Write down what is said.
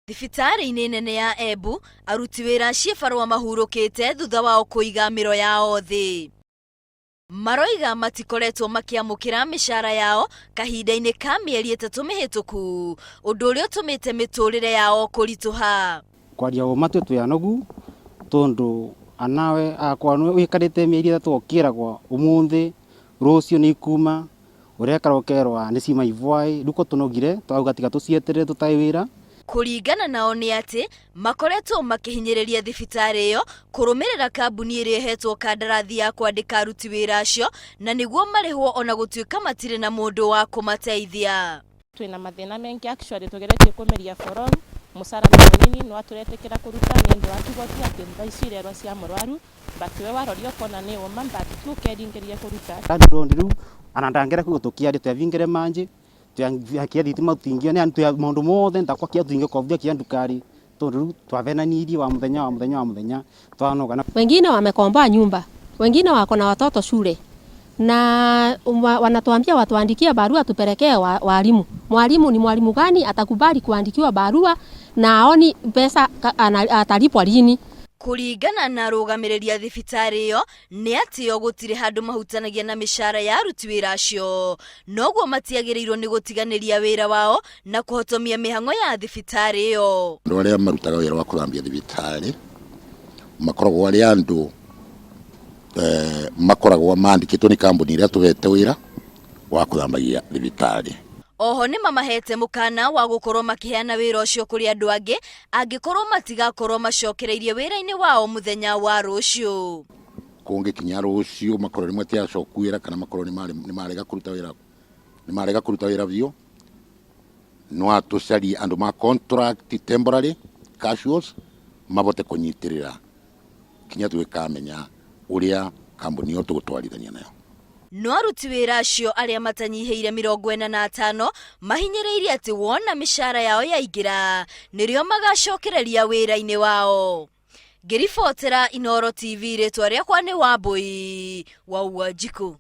Thibitarĩ-inĩ nene ya Embu, aruti wĩra a ciĩbarũa mahurũkĩte thutha wao kũiga mĩro yao thĩ. Maroiga matikoretwo makĩamũkĩra mĩcara yao kahinda-inĩ ka mĩeri 3 mĩhĩtũku, ũndũ ũrĩa ũtũmĩte mĩtũrĩre yao kũritũha. Kwaria ũma twĩ twĩ anogu tondu anawe akwa wikarite mĩeri 3 ũkĩragwo ũmũthĩ rũciũ nĩ ikuma ũrekara ũkerwa nĩ ciuma ivwaĩ rĩu ko tũnogire twauga tiga tũcieterere tũtaĩ wĩra. Kũringana nao nĩ atĩ makoretwo makĩhinyĩrĩria thibitarĩ ĩyo kũrũmĩrĩra kambuni ĩrĩa ĩhetwo kandarathi ya kwandĩka aruti wĩra acio na nĩguo marĩhwo ona gũtuĩka matirĩ na mũndũ wa kũmateithia. Twina mathina mengi, actually tugeretie kumeria for long. Mucara nĩ munini no aturetikira kuruta ni ndu wa kigoti ati thaa ici irerwa cia murwaru, but we waroria ukona ni uma, but tu ukeringĩria kuruta. Landlord rĩu ana ndangĩra kuga tũkĩaria twabingire manji twakia thitima tũtingĩona, yani maũndũ mothe ntakwa kia tũtingĩkombia kia ndukari tondu rĩu twavenanirie wa mũthenya wa mũthenya wa mũthenya twanoga na Wengine wamekomboa nyumba, wengine wako na watoto shule na wanatuambia watuandikie barua tupelekee walimu. Mwalimu ni mwalimu gani atakubali kuandikiwa barua na aoni pesa atalipwa lini? Kũringana na arũgamĩrĩri a thibitarĩ ĩyo nĩ atĩ o gũtirĩ handũ mahutanagia na mĩcara ya aruti wĩra acio, noguo matiagĩrĩirwo nĩ gũtiganĩria wĩra wao na kũhotomia mĩhang'o ya thibitarĩ ĩyo. Andũ arĩa marutaga wĩra wa kũthambia thibitarĩ makoragwo arĩ andũ makoragwo mandĩkĩtwo nĩ kambuni ĩrĩa tũhete wĩra wa kũthambagia thibitarĩ. Oho nĩ mamahete mũkana wa gũkorwo makĩheana wĩra ũcio kũrĩ andũ angĩ angĩkorwo matigakorwo macokereirie wĩra-inĩ wao mũthenya wa rũciũ. Kũngĩkinya rũciũ makorwo nĩ matiacoku wĩra kana makorwo nĩ marega kũruta wĩra, nĩ marega kũruta wĩra biũ, no atũcarie andũ ma contract temporary casuals mabote kũnyitĩrĩra kinya tũgĩkamenya ũrĩa kambuni ĩyo tũgũtwarithania nayo. No aruti wĩra acio arĩa matanyihĩire 45 mahinyĩrĩirie atĩ wona mĩcara yao yaingĩra nĩrĩo magacokereria wĩra-inĩ wao. Ngĩribotera Inooro TV, rĩtwa rĩakwa nĩ Wambui wa Wanjikũ.